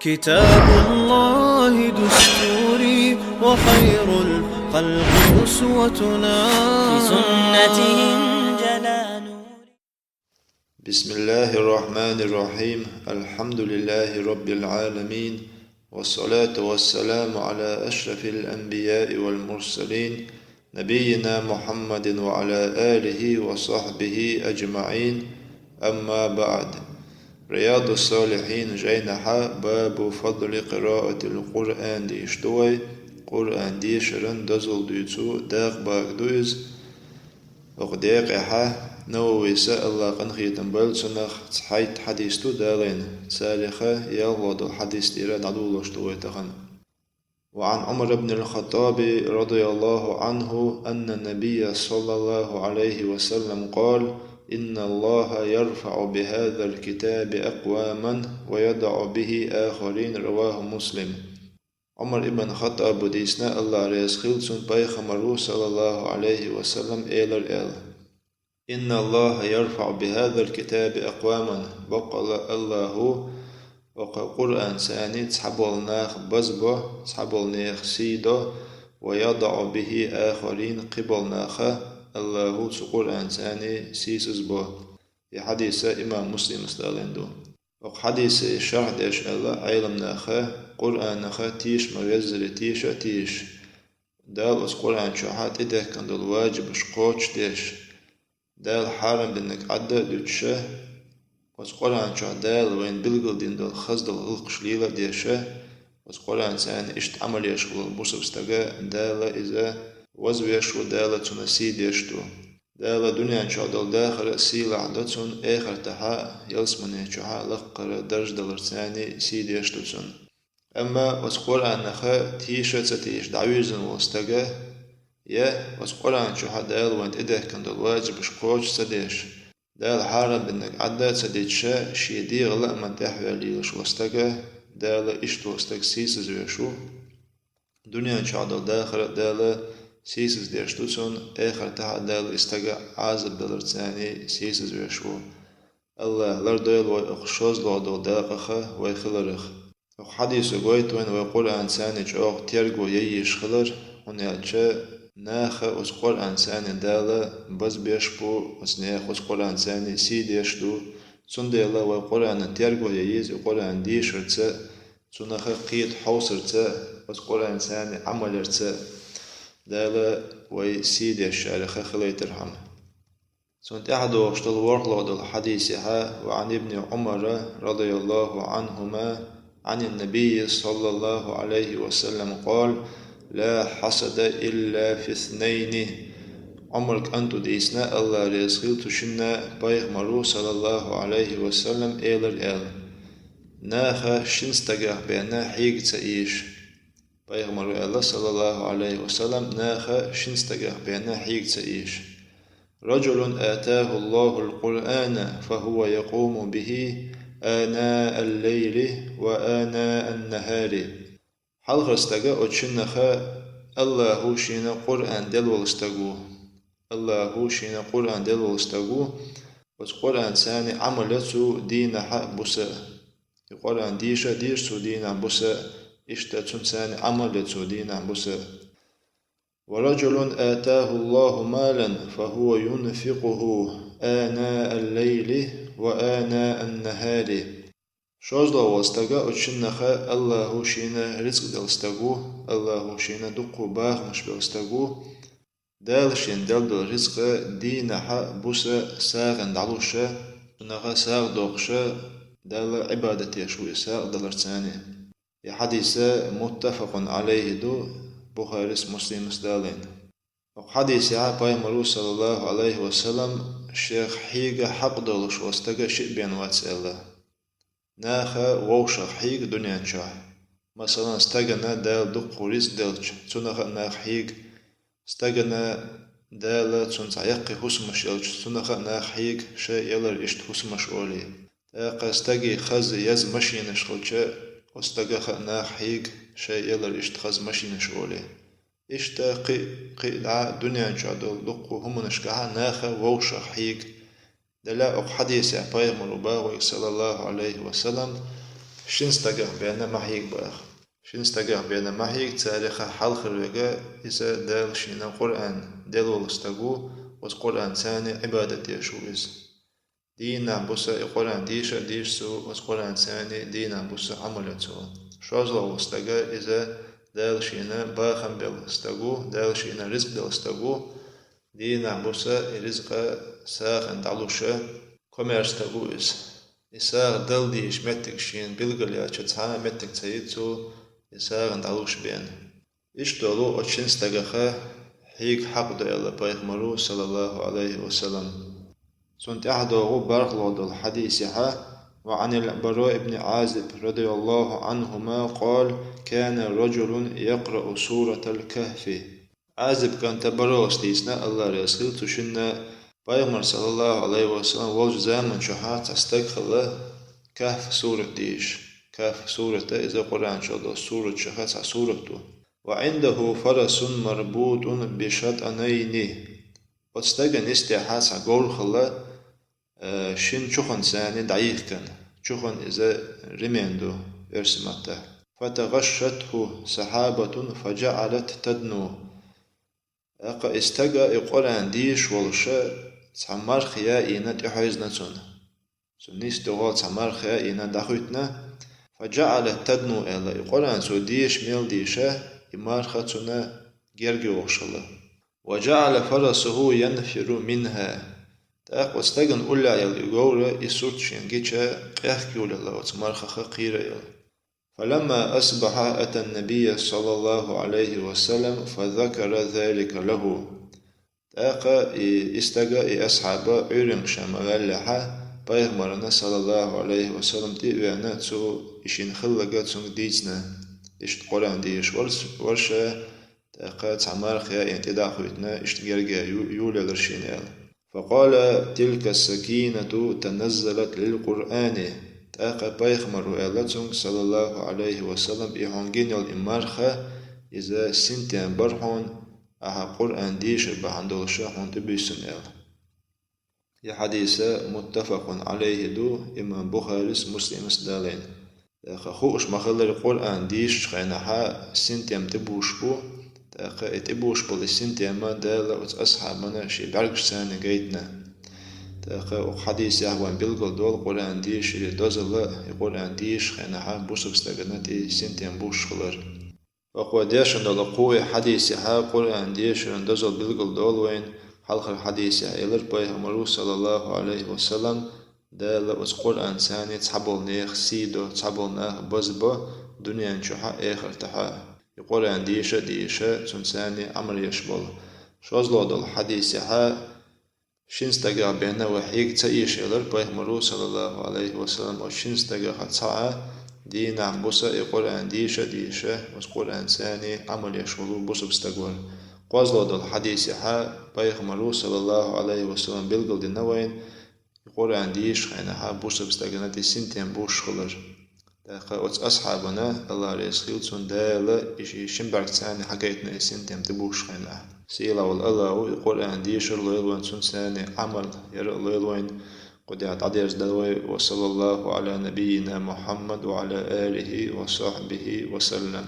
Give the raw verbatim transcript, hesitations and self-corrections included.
كتاب الله دستوري وخير الخلق أسوتنا. بسنته انجلى نوري. بسم الله الرحمن الرحيم. الحمد لله رب العالمين. والصلاة والسلام على أشرف الأنبياء والمرسلين نبينا محمد وعلى آله وصحبه أجمعين. أما بعد. رياض الصالحين жайнахьа باب فضل قراءة القرآن дийш ду вай, Къуръан дешаран дозал дуьйцу дакъа бага ду иза. Оха декъехьа Навависа, Аллах къинхетам бойла цунах, цхьайтта хьадис ду далийна, царех ялхлагӀа долу хьадис тӀера дӀадолалуш ду вай тахана. وعن عمر بن الخطاب رضي الله عنه أن النبي صلى الله عليه وسلم قال: إن الله يرفع بهذا الكتاب أقواما ويضع به آخرين. رواه مسلم. Ӏумар ибн Хаттаба дийцина, Аллах реза хила цунна, пайхамаро, саллаллаху Ӏалайхи ва саллам, элира аьлла: إن الله يرفع بهذا الكتاب أقواما, боккъала Аллахо оха Къуръанца цхьаболу нах базбо, цхьаболу нехан сий до, ويضع به آخرين, кхиболу нах Аллахо цу Къуръанца сийсазбо. И хьадис имам Муслимас далийна ду. Оха хьадисе шархь деш аьлла Ӏеламнаха, Къуръанах тийша ма-веззара тийша а тийша, Дала оцу Къуръан чохь тӀедехкина долу ваджибаш кхочушдеш, Дала хьарам динарг Ӏадда а дуьтуша, оцу Къуръан чохь Дала вайна билгалдина долу хаза долу гӀиллакхаш лела а деша, оцу Къуръанца иштта Ӏамал еш волу бусалба стага Дала иза вазвеш ву, Дала цунна сий деш ду. Дала дуьнен чохь долу дахар а сийлахь до цунна, эхартахь а, ялсамане чохь а лакхара даржа даларца сий деш ду цунна. Амма оцу Къуръанах тийша а ца тийша дӀавирзина волу стага, я оцу Къуръан чохь Дала вайна тӀедехкина долу ваджибаш кхочуш ца деш, Дала хьарам динарг Ӏадда а ца дитиша, шен дегӀан лааман тӀаьхьаваьлла лелаш волу стага, Дала иштта волу стаг сийсазвеш ву. Дуьнен чохь долу дахар а Дала сийсаздеш ду цунна, эхартахь а Дала и стага Ӏазап даларца сийсазвеш ву. Аллах лардойла вай оха шозлагӀа долу дакъах вай хиларх. Оха хьадисо гойту вайна вай Къуръанца чӀогӀа терго яйийша хилар, хӀунда аьлча наха оцу Къуръанца Дала базбеш бу, оцу нехан оцу Къуръанца сий деш ду. Цундела вай Къуръанан терго яйийза, и Къуръан дешарца, цунах кхета хьовсарца, оцу Къуръанца Ӏамал ярца Дала вай сий дешарах хилийтархьама. Цунна тӀаьхьа догӀуш долу ворхӀлагӀа долу хьадисехь: وعن ابن عمر رضي الله عنهما عن النبي صلى الله عليه وسلم قال: لا حسد إلا في اثنين. Ӏумар кӀанто дийцина, Аллах реза хила цу шинна, пайхамаро, саллаллаху Ӏалайхи ва саллам, элира аьлла: наха шина стагах бен хьийга ца ийша. Пайхамаро аьлла, саллаллаху Ӏалайхи ва саллам, наха шина стагах бен хьийга ца ийша. رجل آتاه الله القرآن فهو يقوم به آناء الليل وآناء النهار. Хьалхара стага оцу шиннах Аллахо шена Къуръан делла волу стаг ву. Аллахо шена Къуръан делла волу стаг ву, оцу Къуръанца Ӏамал я цо дийнахь а, буса а. И Къуръан дийша а дийша цо дийнахь а, буса а, иштта цунца Ӏамал я цо дийнахь а, буса а. ورجل آتاه الله مالا فهو ينفقه آناء الليل وآناء النهار. ШозлагӀа волу стага оцу шиннах Аллахо шена рицкъ делла стаг ву, Аллахо шена дуккха бахамаш белла стаг ву, Дала шена делла долу рицкъ дийнахь а, буса а сагӀина дӀалуш а, цунах сагӀа доккхуш а, Далла Ӏибадат деш ву и сагӀа даларца. И хьадис متفق عليه ду, Бухарис, Муслимас далийна. Оха хьадисехь пайхамаро, саллаллаху Ӏалайхи ва саллам, шех хьийга хьакъ долуш волу стаг шиъ бен вац аьлла. Наха вовшах хьийга дуьнен чохь. Масалан, стагана Дала дуккха рицкъ делча, цунах а наха хьийга. Стагана Дала цунна цхьа яккхий хӀусамаш елча, цунах а наха хьийга, шайн элира иштта хӀусамаш олий. ТӀаккха стаге хаза еза машинаш хилча, оцу стагах а наха хьийга, шайн элира иштта хаза машинаш олий. Иштта кхин а, кхин а дӀа дуьнен чохь долу дуккха хӀуманашкахь наха вовшах хьийга. Делахь оха хьадисехь пайхамаро боху вайга, саллаллаху Ӏалайхи ва саллам, Шин стагах бена ма хьега баха. Шин стагах бена ма хьега, царех хьалхарвега иза Дала шийна Къуръан делла вола стаг ву, оцу Къуръанца Ӏибадат деш ву иза. Дийнахь-буса и Къуръан дийша а дийша цо, оцу Къуръанца дийнахь-буса Ӏамал йо цо. ШозлагӀа волу стага иза Дала шийна бахам белла стаг ву, Дала шийна ризкъ делла стаг ву, дийнахь-буса и ризкъа сагӀина дӀалуш комаьрша стаг ву иза. И сагӀа дала дийша меттиг шийна билгалъяьлча цхьа а меттиг ца йита цо и сагӀина дӀалуш бен. Иштта долу оцу шин стагах хьега хьакъ ду аьлла пайхамаро, саллаллаху Ӏалайхи ва саллам. Цунна тӀаьхьа догӀу бархӀалгӀа долу хьадисехь: وعن البراء بن عازب رضي الله عنهما قال: كان رجل يقرأ سورة الكهف. Ӏазиб кӀанта Бараъс дийцина, Алла реза хила цу шинна, пайхамар, саллаллаху Ӏалайхи ва саллам, волчу заман чохь цхьа стаг хилла, Кахф сурат дийша. Кахф сурат иза Къуръан чохь долу суратех цхьа сурат ду. وعنده فرس مربوط بشطنين. Оцу стагана йистехь цхьа говр хилла, э, шина чуханца дӀайихкина. Чухан иза ремень ду оьрсийн маттахь. فتغشته سحابة فجعلت تدنو. ТӀаккха и стага и Къуръан дийша волуша цхьа марха яийна тӀехьевзина цунна. Цунна йистехула цхьа марха яийна дӀахуьттина. فجعلت تدنو аьлла, и Къуръан цо дийша мел дийша, и марха цунна герга йогӀуш хилла. وجعل فرسه ينفر منها. ТӀаккха оцу стагана уллехь йолу и говра, и сурт шена гича, къехка йолаелла оцу мархах кхийра аьлла. فلما أصبح أتى النبي صلى الله عليه وسلم فذكر ذلك له. ТӀаккха и, и стага, и асхьаба Ӏуьйранна ма ваьллехь, пайхамарна, саллаллаху Ӏалайхи ва саллам, тӀе а веана, цо и шена хилларг цуьнга дийцина. Иштта Къуръан дийша вар ша, тӀаккха цхьа марха яийна тӀе дӀахуьттина, иштта герга ю-, йолаелира шена аьлла. فقال: تلك السكينة تنزلت للقرآن. ТӀаккха пайхамаро аьлла цуьнга, саллаллаху Ӏалайхи ва саллам, и хьуна гина йолу и марха, иза синтем бара хьуна, ахьа Къуръан дийшар бахьана долуша хьуна тӀебуьссина аьлла. И хьадис муттафакъун Ӏалайхи ду, имам Бухарис, Муслимас далийна. ТӀаккха хууш ма-хиллара, Къуръан дийшачу хенахь синтем тӀебуш бу, тӀаккха и тӀебуш болу синтем Дала оцу асхьабана шен бӀаьргашца гайтина. ТӀаккха оцу хьадисехь вайна билгалдолу Къуръан дийшаре дозалла, и Къуръан дийшачу хенахь бусалба стагана тӀе синтем буш хилар. Вай дешна долу кхо хьадисехь Къуръан дешаран дозалла билгалдолу вайна, хьалхара хьадисехь элира пайхамаро, саллаллаху Ӏалайхи ва саллам, Дала оцу Къуръанца цхьаболу нехан сий до, цхьаболу нах базбо дуьнен чохь а, эхартахь а. И Къуръан дийша а дийша, цуьнца Ӏамал еш болу. ШозлагӀа долу хьадисехь шин стагах бен вай хьега ца ийша элира пайхамаро, саллаллаху Ӏалайхи ва саллам, оцу шин стагах цхьаъ дийнахь-буса и Къуръан дийша а дийша, оцу Къуръанца Ӏамал еш волу бусалба стаг вара. КхозлагӀа долу хьадисехь пайхамаро, саллаллаху Ӏалайхи ва саллам, билгалдина вайна, и Къуръан дийшачу хенахь бусалба стагана тӀе синтем буш хилар. ТӀаккха оцу асхьабана, Алла реза хила цунна, Дала и ши-, шин бӀаьргашца хьагайтина и синтем тӀебуш хенахь. Сийлахь волу Аллахо и Къуръан дийшар а лойла вайна, цуьнца Ӏамал яр а лойла вайна, кху тӀехь дӀадерзадала вай. وصلى الله على نبينا محمد وعلى آله وصحبه وسلم.